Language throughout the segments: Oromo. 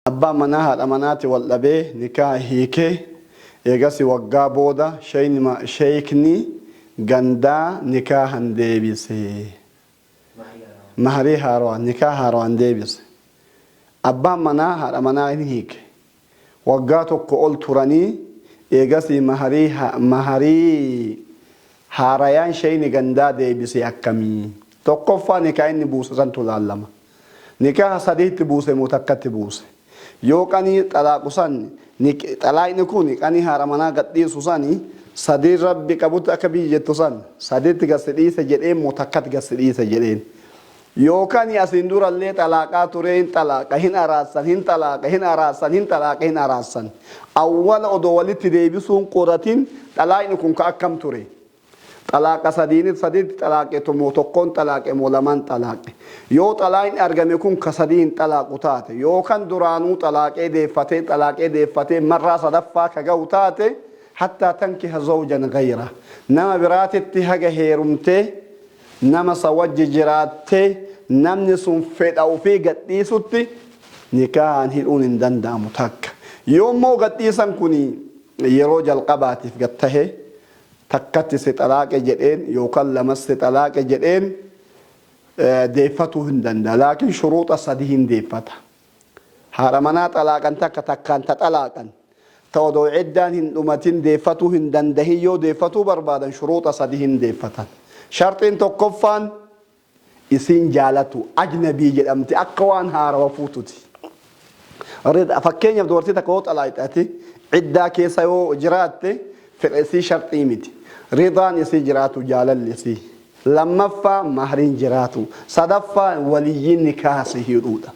Abbaan manaa haadha manaati wal dhabee nikaaha hiikee eegasi waggaa booda sheeykni gandaa nikaahan deebise. Mahrii haarawaan nikaaha haarawaan deebise. Abbaan manaa haadha manaa hin hiike. Waggaa tokko ol turanii eegasii maharii maharii haarayaan sheeyni gandaa deebise akkamii? Tokkoffaa nikaa inni buuse santu laallama. Nikaha sadihitti buuse moo takkatti buuse? Yoo qanii xalaaqu san xalaaqni kun qanii haadha manaa gad dhiisu sani sadiin Rabbi qabutti akka biyyi jettu san saditti gad si dhiise jedheen moo takkatti gad si dhiise jedheen? Yookaan asiin durallee xalaaqaa turee hin xalaaqa hin araarsan hin xalaaqa hin araarsan hin xalaaqa hin araarsan. Awwala odoo walitti deebisuun qoratin xalaaqni kun ka akkam ture? Xalaaqa sadiinit sadiitti xalaaqetu moo tokkoon xalaaqe moo lamaan xalaaqe? Yoo xalaaqni argame kun ka sadiin xalaaqu taate yookaan duraanuu xalaaqee deeffatee xalaaqee deeffatee marraa sadaffaa ka gahu taate, hattaa tankiha zawjan gayra, nama biraatitti haga heerumtee nama sa wajji jiraattee namni sun fedha ofii gadhiisutti nikaahaan hidhuun hin danda'amu takka. Yoommoo gadhiisan kun yeroo jalqabaatiif gad tahe, takkatti si xalaaqe jedheen yookaan lamas si xalaaqe jedheen, deeffatuu hin danda'a. Laakiin shuruuxa sadiin deeffata. Haadha manaa xalaaqan takka takkaan ta xalaaqan ta odoo iddaan hin dhumatin deeffatuu hin dandahin yoo deeffatuu barbaadan shuruuxa sadiin deeffatan. Sharxiin tokkoffaan isiin jaalatu ajnabii jedhamti, akka waan haarawa fuututi. Fakkeenyaaf, dubartii takka yoo xalaaqxate, iddaa keessa yoo jiraatte, fedha isii sharxii miti. Ridaan isii jiraatu, jaalalli isii. Lammaffaa, mahriin jiraatu. Sadaffaa, waliyyiin nikaha si hidhuudha.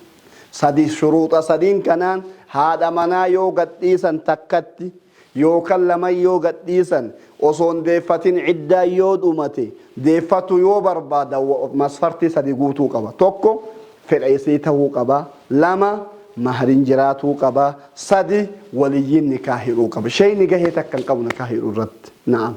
Sadi, shuruuxa sadiin kanaan haadha manaa yoo gadhiisan takkatti yookaan lama yoo gadhiisan, osoo hin deeffatin iddaa yoo dhumate, deeffatu yoo barbaada masfartii sadi guutuu qaba. Tokko, fedha isii ta'uu qaba. Lama, mahriin jiraatuu qaba. Sadi, waliyyiin nikaa hidhuu qaba. Sheeyni gahee takka hin qabu nikaa hidhuu irratti. Na'am.